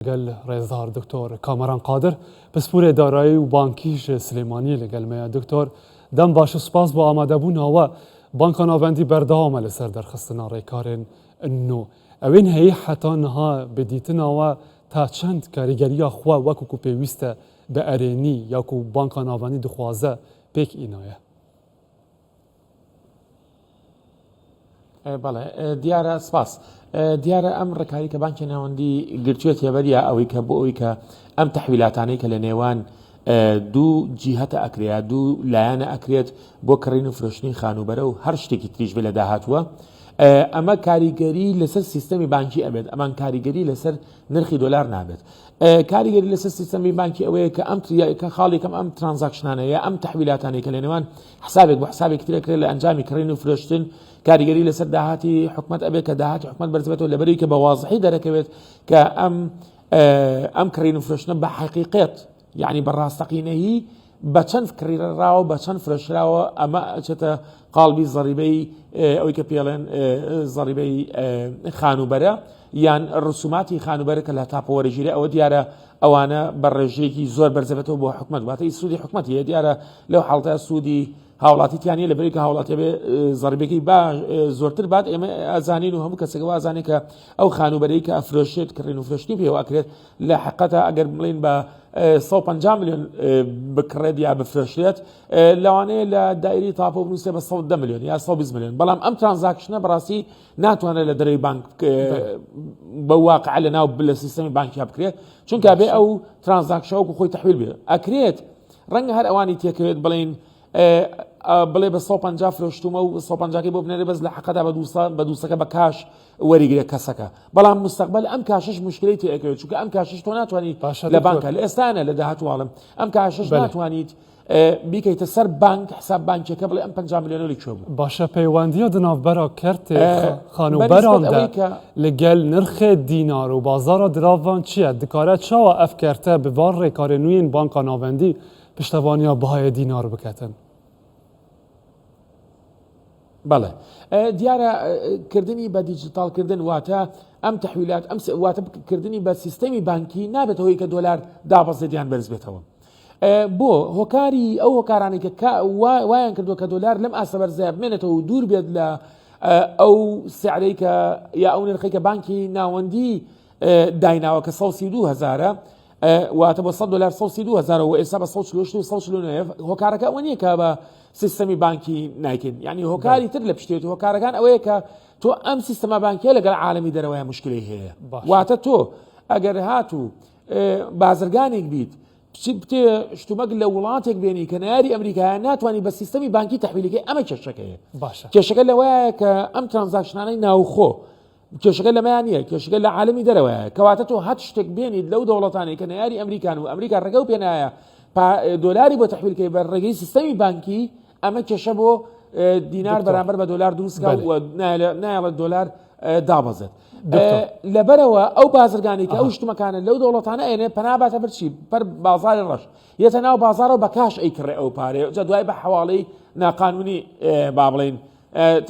لەگەل ڕێزدار دکتۆر کامەران قادر پسپورێ دارایی و بانکی ژ سلێمانی لەگەل مەیە. دکتۆر دەم باش و سپاس بۆ ئامادەبووناوە. بانکا ناڤەندی بەردەوامە لەسەر دەرخستنا ڕێکارێن نوو. ئەوێن هەیی حەتا نها بە دیتناوە تا چەند کاریگەریا خوە وەکو کو پێویستە بە ئەرێنی یا کو بانکا ناڤەندی دخوازە پێک ئینایە. بەڵێ دیارە سپاس دیارە ئەم ڕێکاری کە بانکی ناوەندی گرتوێتیە بەریا ئەوەی کە بۆ ئەوی کە ئەم تەحویلاتانەی کە لە نێوان دوو جیهەتە ئەکرێ دوو لایەنە ئەکرێت بۆ کڕین و فرۆشتنی خانووبەرە و هەر شتێکی تریش بێ لە داهاتووە ئەمە کاریگەری لەسەر سیستەمی بانکی ئەبێت ئەمان کاریگەری لەسەر نرخی دۆلار نابێت کاریگەری لەسەر سیستەمی بانکی ئەوەیە کە ئەم کە خاڵێکم ئەم transaction انەیە ئەم تەحویلاتانەی کە لە نێوان حسابێک بۆ حسابێکی تر ئەکرێت لە ئەنجامی کڕین و فرۆشتن کاریگەری لەسەر داهاتی حکومت ئەبێت کە داهاتی حکومت بەرزبێتەوە لەبەری کە بە وازحی دەرەکەوێت کە ئەم ئەم کڕین و فرۆشتنە بە حەقیقەت یعنی بە ڕاستەقینەیی بە چەند کڕیڕاوە بە چەند فرۆشراوە ئەمە ئەچێتە قاڵبی زەریبەی ئەوەی کە پێڵێن زەریبەی خانووبەرە یان ڕسوماتی خانووبەرە کە لە تاپۆوەرەگیرێ ئەوە دیارە ئەوانە بە ڕێژەیەکی زۆر بەرزەبێتەوە بۆ حکومت واتە سوودی حکومەت هەیە دیارە لەو حاڵتە سوودی هاوڵاتی تیانە لە بەری کە هاوڵاتی بێ زەربێکی با زۆرتر بات ئێمە ئازانین و هەموو کەسێک وازانێت کە ئەو خانووبەرەی کە ئەفرۆشێت کڕین و فرۆشتنی پێوە ئەکرێت لە حقەتە ئەگەر بڵین بە 150 میلیۆن بکڕێت یا بفرۆشرێت لەوانەیە لە دایری تاپۆ بنووسێ بە 110 میلیۆن یا 120 میلیۆن بەڵام ئەم transaction ە بەڕاستی ناتوانێت لە دەرەوەی بانک بە واقع لە ناو لە سیستەمی بانکیا بکرێت چونکە بێ ئەو transaction ە وەکو خۆی تحویل بێ ئەکرێت ڕەنگە هەر ئەوانی تێکەوێت بڵین بڵێ بە 150 فرۆشتومە و 150 بۆ بنێرێ بەس لە حقەدا بە دووسە بە دووسەکە بە cash وەریگرێ کەسەکە بەڵام مستقبل ئەم cash ش مشکلی تێکەوێت چونکە ئەم cash ش تۆ ناتوانانی لە بانکە لە ئێستانە لە داهاتواڵم ئەم cash ش ناتوانیت بیکەیتە سەر بانک حساب بانکیەکە بڵێ ئەم 50 ملیۆنە لە کوێ بوو؟ باشە پەیوەندیە di navbera kertê xanûberan de li gel nirxê dînar û bazara diravan çi ye? Dikare çawa ev kerte bi van rêkarên nû yên Banka Navendî piştevaniya bihayê dînar biketin? بەڵێ دیارە کردنی بە دیجیتاڵکردن واتە ئەم تحویلات ئەم واتە کردنی بە سیستەمی بانکی نابێتە هۆی کە دۆلار دابەزێت یان بەرز بێتەوە. بۆ هۆکاری ئەو هۆکارانەی کە وایان کردووە کە دۆلار لەم ئاستە بەرزەیە بمێنێتەوە و دوور بێت لە ئەو سعرەی کە یا ئەو نرخی کە بانکی ناوەندی دایناوە کە 132 هزارە واتە بۆ 100 دلار 132 هزار و ئێستا بە 148 و 149 هۆکارەکە ئەوە نییە کە بە سیستەمی بانکی نایکەین یعنی هۆکاری تر لە پشتێت هۆکارەکان ئەوەیە کە تۆ ئەم سیستەمە بانکیە لەگەڵ عالمی دەرەوەی مشکلی هەیە واتە تۆ ئەگەر هاتوو بازرگانێک بیت بچی بتێ شتومەک لە وڵاتێک بێنی کە ناری ئەمریکایە ناتوانانی بە سیستەمی بانکی تحویلەکەی ئەمە کێشەکەیە باشە کێشەکە لەوەیە کە ئەم transaction انەی ناوخۆ کێشەکە لەمەیان نییە کێشەکە لە عالمی دەرەوەیە کەواتە تۆ هەر شتێک بێنیت لەو دەوڵەتانی کە نەیاری ئەمریکان و ئەمریکا ڕێگە و پێنایە دۆلاری بۆ تحویلکەی بە ڕێگەی سیستەمی بانکی ئەمە کێشە بۆ دینار بەرامبەر بە دۆلار دروستکە و نایڵێت دۆلار دابەزێت لەبەرەوە ئەو بازرگانی کە ئەو شتمەکانە لەو دەوڵەتانە ئێنێ پەناباتە برچی پەر بازاری ڕەش یەتە ناو بازارەوە بە cash ئەی کڕێ ئەو پارێ جا دوای بە حواڵی ناقانونی با بڵین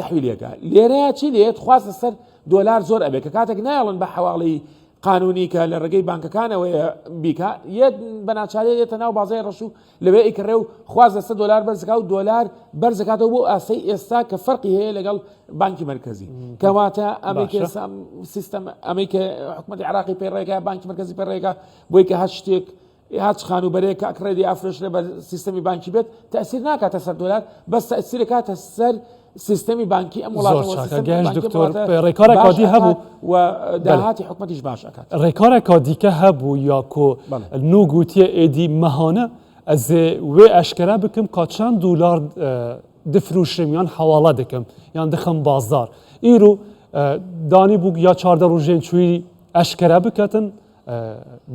تحویلەکە لێرەیە چی لێت خواست لەسەر دۆلار زۆر ئەبێت کە کاتێک نایڵن بە حواڵی قانونی کە لە ڕێگەی بانکەکانەوەیە بیکە یەت بەناچارە یەتە ناو بازای ڕەش و لەوێ ئەیکڕێ و خواست لەسەر دۆلار بەرزکا و دۆلار بەرزەکاتەوە بۆ ئاستەی ئێستا کە فەرقی هەیە لەگەڵ بانکی مرکزی کەواتە ئەمەی کە سیستەم ئەمەی کە حکوومەتی عراقی پێ ڕێگا بانکی مرکزی پێ ڕێگا بۆی کە هەر شتێک هەچ خانووبەرەیەک کە ئەکڕێت یا ئەفرۆشرێ بە سیستەمی بانکی بێت تەسیر ناکاتە سەر دۆلار بەس تەسیرەکاتە سەر سیستەمی بانکی ئەم وڵاتە زۆر چاکە گەشت دکتۆر ڕێکارێکا دی هەبوو و داهاتی حکومەتیش باش ئەکات ڕێکارێکا دیکە هەبوو یاکۆ نوو گوتیە ئێدی مەهانە ئەزێ وێ ئەشکەرا بکەم کا چەند دولار دفروشم یان حەواڵە دکەم یان دخم بازار ئیرو دانی بوو یا چاردە ڕژێن چووی ئەشکەرا بکەتن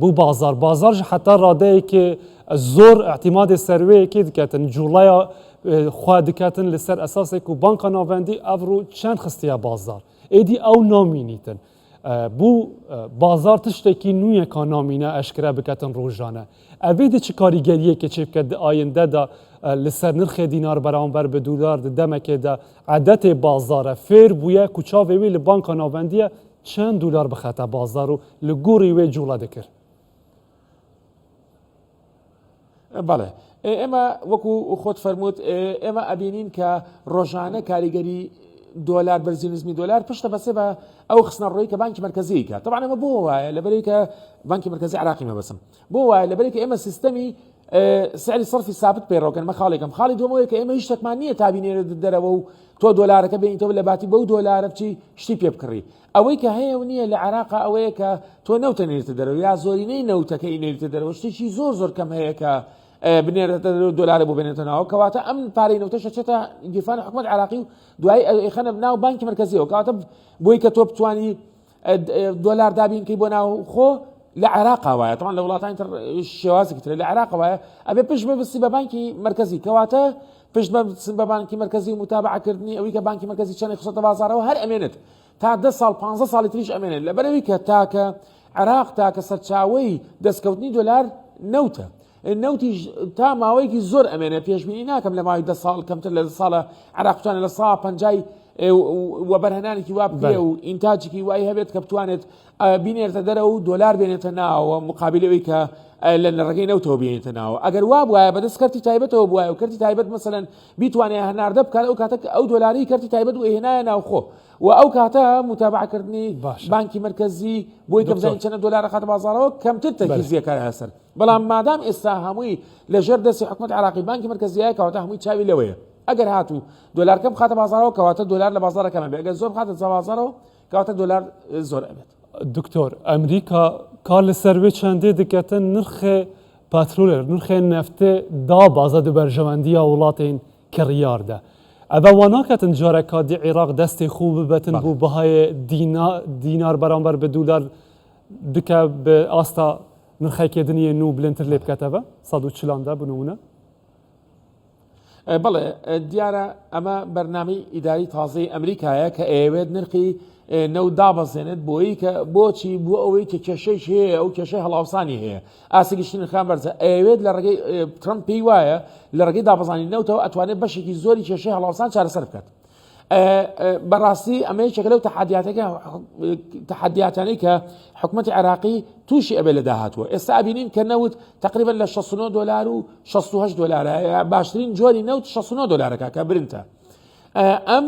بوو بازار بازار ji heta radeyekê zor îtîmadê ser wê yekê diketin cûleya xwe diketin li ser esasê ku banka navendî ev rû çend xistiye bazar êdî ew namînîtin bû bazar tiştekî nû ye ka namîne eşkere biketin rojane evê di çi karîgeriyekê çêbike di ayinde de li ser nirxê dînar beramber bi dolar di demekê de edetê bazar e fêr bûye ku çavê wî li banka navendî ye. چەند دولار بخاتە بازار و لە گۆڕی وێ جوڵە دەکرد. بەڵێ ئێمە وەکو خۆت فەرمووت ئێمە ئەبینین کە ڕۆژانە کاریگەری دۆلار بەرزی نزمی دۆلار پشتە بەسێ بە ئەو خستنە ڕووی کە بانکی مەرکەزی کە طبعا ئەمە بۆ وایە لەبەرەی کە بانکی مەرکەزی عراقی مەبەسم بۆ وایە لەبەرەی کە ئێمە سیستەمی سعری صرفی سابت پەیڕەوکەن مە خاڵێکم خاڵی دووەمەوەی کە ئێمە هیچ شتێکمان نییە تا بینێرێت دەرەوە و تۆ دۆلارەکە بێنیتەوە لە باتی بەو دۆلارە بچی شتی پێ بکڕی ئەوەی کە هەیە و نییە لە عێراقا ئەوەیە کە تۆ نەوتە نێریتە دەرەوە یا زۆرینەی نەوتەکەی نێریتە دەرەوە شتێکی زۆر زۆر کەم هەیە کە بنێرێتە دەرەوە دۆلارە بۆ بێنێتە ناوە کەواتە ئەم پارەی نەوتەش ئەچێتە گیرفانی حکومەت عێراقی و دوایی ئەیخەنە ناو بانکی مەرکەزیەوە کەواتە بۆی کە تۆ بتوانی دۆلار دابین کەی بۆ ناو خۆ لە عێراقا وایە تەوان لە وڵاتانی تر شێوازێکی ترە لە عێراق وایە ئەبێ پشت ببەستی بە بانکی مەرکەزی کەواتە پشت بەستن بە بانکی مەرکەزی و متابعەکردنی ئەوەی کە بانکی مەرکەزی چەندی خستۆتە بازاڕەوە هەر ئەمێنێت تا دە ساڵ پ ساڵی تریش ئەمێنێت لەبەرەوەی کە تاکە عێراق تاکە سەرچاوەی دەستکەوتنی دۆلار نەوتە نەوتیش تا ماوەیەکی زۆر ئەمێنێ پێشبینی ناکەم لە ماوەی دە ساڵ کەمتر لە ساڵە عێراق بتوانێت لە سا پەنجای وەبەرهێنانێکی وا بکرێ و ئینتاجێکی وای هەبێت کە بتوانێت بینێرتە دەرەوە و دۆلار بێنێتە ناوە مقابلی ئەوەی کە لە ڕێگەی نەوتەوە بێنێتە ناوە ئەگەر وا بوایە بەدەست کەرتی تایبەتەوە بوایە و کەرتی تایبەت مەسەلەن بیتوانێ هەناردە بکات ئەو کاتە ئەو دۆلاری کەرتی تایبەت و هێنایە ناوخۆ و ئەو کاتە متابعەکردنی بانکی مرکزی بۆی کە بزانین چەندە دۆلار خاتە بازاڕەوە کەمتر تەرکیزیەکە هەسەر بەڵام مادام ئێستا هەمووی لەژێر دەستی حکومەت عراقی بانکی مرکزیە کەواتە هەمووی چاوی لەوەیە ئەگەر هاتوو دۆلار کەم خاتە بازاڕەوە کەواتە دۆلار لە بازاڕە کەمە بێ ئەگەر زۆر بخاتە بازاڕەوە کەواتە دۆلار زۆر ئەبێت. دکتۆر ئەمریکا کار لەسەر وێ چەندێ دکەتن نرخێ پاترۆلێ نرخێ نەفتێ دابازە دو بەرژەوەندیا وڵاتên کڕیار دە. ئەڤە وا ناکەتن جارەکا دی عیراق دەستێ خو ببەتن بۆ بەهایێ دینار بەرامبەر بە دولار بکە بە ئاستا نرخێکێ دنیێ نوو بلندتر لێ بکەتەڤە 140 دە بنمونە. بەڵێ دیارە ئەمە بەرنامەی ئیداری تازەی ئەمریکایە کە ئەیەوێت نرخی نەوت دابەزێنێت بۆی کە بۆچی بۆ ئەوەی کە کێشەی هەیە ئەو کێشەی هەڵاوسانی هەیە ئاستی گشتی نرخان بەرزە ئەیەوێت لە ڕێگەی ترەمپ پێی وایە لە ڕێگەی دابەزانی نەوتەوە ئەتوانێت بەشێکی زۆری کێشەی هەڵاوسان چارەسەر بکات بەڕاستی ئەمە یەکێکە لەو تەحەدیاتەکە تەحەدیاتانەی کە حکوومەتی عێراقی تووشی ئەبێ لە داهاتووە ئێستا ئەبینین کە نەوت تقریبا لە 69 دلار و 68 دلارە باشترین جۆری نەوت 69 دلارەکە کە برنتە ئەم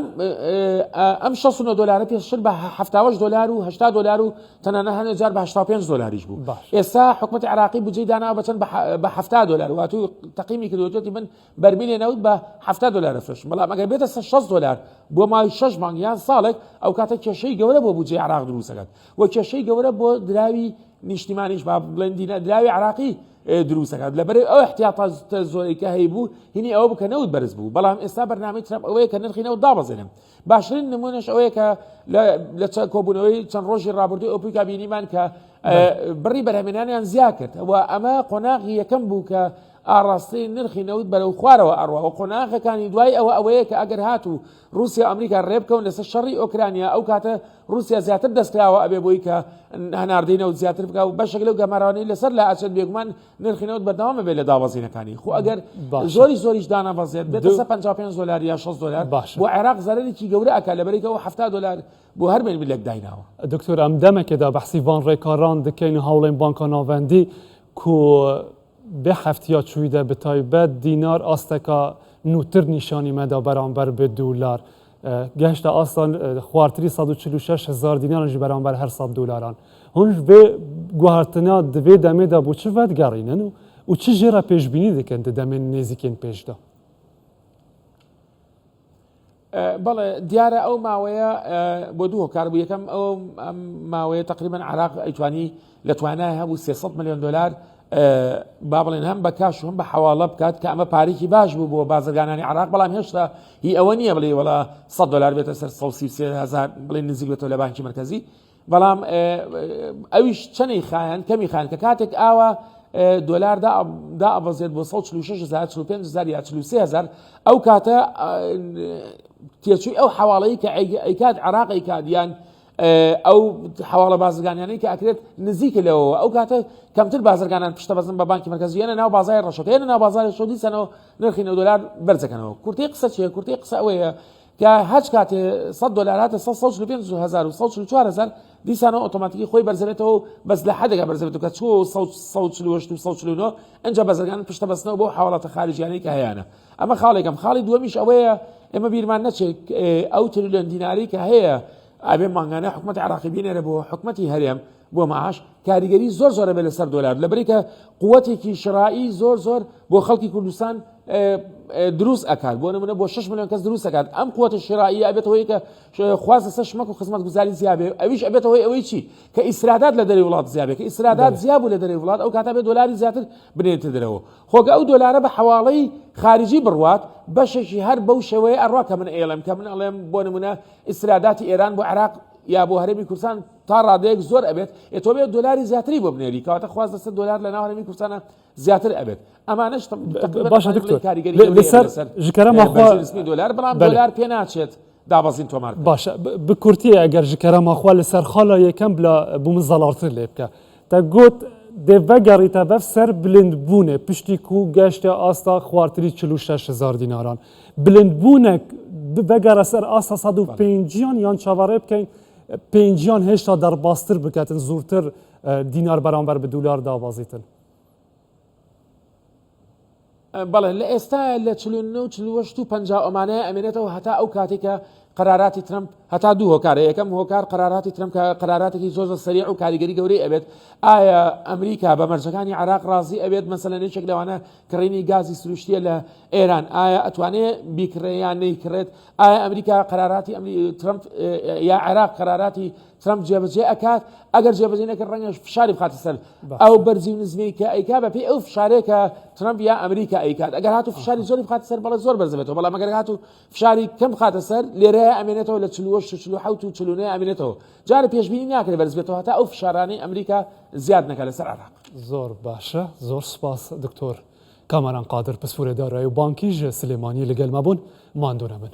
ئەم 69 دلارە پێشتر بە 78 دلار و 80 دلار و تەنانە هەنێ جار بە 85 دلاریش بوو ئێستا حکوومەتی عراقی بجێ دانا بە چەند بە 70 دلار واتو تەقیمی کردوەتی من بەرمیلێ نەوت بە 70 دلار ئەفرۆشن بەڵام ئەگەر بێتە سەر 60 دلار بۆ ماوەی شەش مانگ یان ساڵێک ئەو کاتە کێشەی گەورە بۆ بودجەی عراق دروست دەکات و کێشەی گەورە بۆ دراوی نیشتیمانیش با بڵێن دراوی عراقی دروست دەکات لەبەر ئەو احتیاطە زۆرەی کە هەیبوو هینی ئەوە بوو کە نەوت بەرز بوو بەڵام ئێستا بەرنامەی ترەمپ ئەوەیە کە نرخی نەوت دابەزێنن باشترین نمونەش ئەوەیە کە لە کۆبوونەوەی چەند ڕۆژی ڕابردووی ئۆپیکا بینیمان کە بڕی بەرهەمێنانیان زیاد کرد و ئەمە قۆناغی یەکەم بوو کە ئاڕاستەی نرخی نەوت بەرەو خوارەوە ئەڕوا و قۆناغەکانی دوای ئەوە ئەوەیە کە ئەگەر هاتوو ڕووسیا و ئەمریکا ڕێبکەون لەسەر شەڕی ئۆکرانیا ئەو کاتە ڕووسیا زیاتر دەستکراوە ئەبێ بۆی کە هەناردەی نەوت زیاتر بکا و بەشێک لەو گەمارانەی لەسەر لا ئەچێت بێگومان نرخی نەوت بەردەوام ئەبێ لە دابەزینەکانی خۆ ئەگەر زۆری زۆریش دانابەزێت بێتە سەر 55 دۆلار یا 60 دۆلار بۆ عێراق زەرەرێکی گەورە ئەکا لەبەرێک ئەو 70 دۆلار بۆ هەر بەرمیلێک دایناوە. دکتۆر ئەم دەمەکێدا بەحسی ڤان ڕێکاران دکەین و هەوڵێن بانکا ناڤەندی کو بێ هەفتیا چویدە بە تایبەت دینار ئاستەکە نووتر نیشانی مەدا بەرامبەر بە دولار گەهشتە ئاستان خوارتری 146 هزار دیناران ژی بەرامبەر هەر 100 دولاران هونش بێ گوهرتنا دوێ دەمێدا بۆ چ ڤەدگەڕینن و و چ ژێرە پێشبینی دکەن دە دەمێن نێزیکێن پێشدا؟ بەڵێ دیارە ئەو ماوەیە بۆ دوو هۆکار بوو یەکەم ئەو ماوەیە تقریبا عراق ئەیتوانی لە توانای هەبوو 300 میلیۆن دلار با بڵێن هەم بە کاش و هەم بە حواڵە بکات کە ئەمە پارێکی باش بوو بۆ بازرگانانی عراق بەڵام هێشتا هی ئەوە نییە بڵێ وڵا 100 دلار بێتە سەر 133 هزار بڵێ نزیک بێتەوە لە بانکی مرکزی بەڵام ئەویش چەنەی خایەن کەمی خایەن کە کاتێک ئاوا دۆلار دائەبەزێت بۆ 146 هزار 45 هزار یا 43 هزار ئەو کاتە تێچووی ئەو حواڵەی کە ئەیکات عراق ئەیکات یان ئەو حواڵە بازرگانیانەی کە ئەکرێت نزیکە لەوەوە ئەو کاتە کەمتر بازرگانان پشتە بەزن بە بانکی مرکزیانە ناو بازاری ڕەشەکەیانە ناو بازاری شۆدی سەنەوە نرخی دۆلار بەرزەکەنەوە کورتەی قسە چیە کورتەی قسە ئەوەیە کە هەچ کاتێ 100 دۆلار هاتە 145 هزار و 144 هزار. دیسانەوە ئۆتۆماتیکی خۆی بەرزەبێتەوە و بەس لە حەدێکا بەرزەبێتەوە کە چووە 148 و 149 ئەنجا بازرگانان پشتە بەستنەوە بەو حواڵاتە خارجیانەی کە هەیانە. ئەمە خاڵێکم. خاڵی دووەمیش ئەوەیە ئێمە بیرمان نەچێت ئەو تریلیۆن دیناری کە هەیە ئەبێ مانگانە حکومەتی عراقی بینێرە بۆ حکومەتی هەرێم بۆ معاش کاریگەری زۆر زۆرە بێت لەسەر دۆلار لەبەری کە قوتێکی شرایی زۆر زۆر بۆ خەڵکی کوردستان دروست ئەکات بۆ نمونە بۆ 6 میلیۆن کەس دروست ئەکات ئەم قوتە شرایی ئەبێتەوە کە خواست لەسەر شمەک و خزمەتگوزاری زیابێ ئەویش ئەبێتەوە ئەوەی چی کە ئیسرادات لە دەری وڵات زیابێ کە ئیسرادات زیابوو لە دەری وڵات ئەو کاتە بێ دۆلاری زیاتر بنێتە دەرەوە خۆگە ئەو دۆلارە بە حەواڵەی خارجی بڕوات بەشێکی هەر بەو شێوەیە ئەڕوا کە من ئێڵێم کە من ئەڵێم بۆ نمونە ئیسراداتی ئێران بۆ عێراق یا بۆ هەرێمی کوردستان تا ڕادەیەک زۆر ئەبێت ئێ تۆ بێ دۆلاری زیاتری بۆ بنێری کەواتە خواست لەسەر دۆلار لە ناو هەرێمی کوردستانە زیاتر ئەبێت ئەمانەش باشە دکتۆر کاریگەری لەسەر ژکەرە ماخوا دۆلار بەڵام دۆلار پێ ناچێت دابەزین تۆمار باشە بکورتی ئەگەر ژکەرە ماخوا لەسەر خاڵە یەکەم بلا بوو من زەڵارتر لێ بکە تە گوت دێ ڤەگەڕیتە ڤەر سەر بلند بوونێ پشتی کوو گەشتە ئاستا خوارتری 46 هزار دیناران بلند بوونەک ڤەگەڕە سەر ئاستا 150 یان چاوەڕێ بکەین پێنجیان هێشتا دەربازتر بکەتن زۆرتر دینار بەرامبەر بە دولار دابازیتن. بەڵێ لە ئێستایا لە 49 و 48 و 50 ئەمانەیە ئەمێنێتەوە هەتا ئەو کاتێک کە قەراراتی ترەمپ هەتا دوو هۆکارە یەکەم هۆکار قەراراتی ترەمپ کە قەراراتێکی زۆر زۆر سەریع و کاریگەری گەورەی ئەبێت ئایا ئەمریکا بە مەرجەکانی عراق ڕازی ئەبێت مەسەلەن یەکێک لەوانە کڕینی گازی سروشتیە لە ئێران ئایا ئەتوانێ بیکڕێ یان نەیکڕێت ئایا ئەمریکا قەراراتی ترەمپ یا عێراق قەراراتی ترەمپ جێبەجێ ئەکات ئەگەر جێبەجێ نەکرد ڕەنگە فشاری بخاتە سەر ئەو بەرزی و نزمی کە ئەیکا بەپێی ئەو فشارەیە کە ترەمپ یا ئەمریکا ئەیکات ئەگەر هاتو فشاری زۆری بخاتە سەر بەڵێ زۆر بەرز دەبێتەوە بەڵام ئەگەر هاتو فشاری کەم بخاتە سەر لێرەیە ئەمێنێتەوە لە 48 و 47 و 49 ئەمێنێتەوە جارە پێشبینی ناکرێت بەرز بێتەوە هەتا ئەو فشارانەی ئەمریکا زیاد نەکات لەسەر عێراق. زۆر باشە زۆر سوپاس دکتۆر کامەران قادر پسپۆرێ دارایی و بانکی ژ سلێمانی لەگەل مە بوون ماندوو نەبن.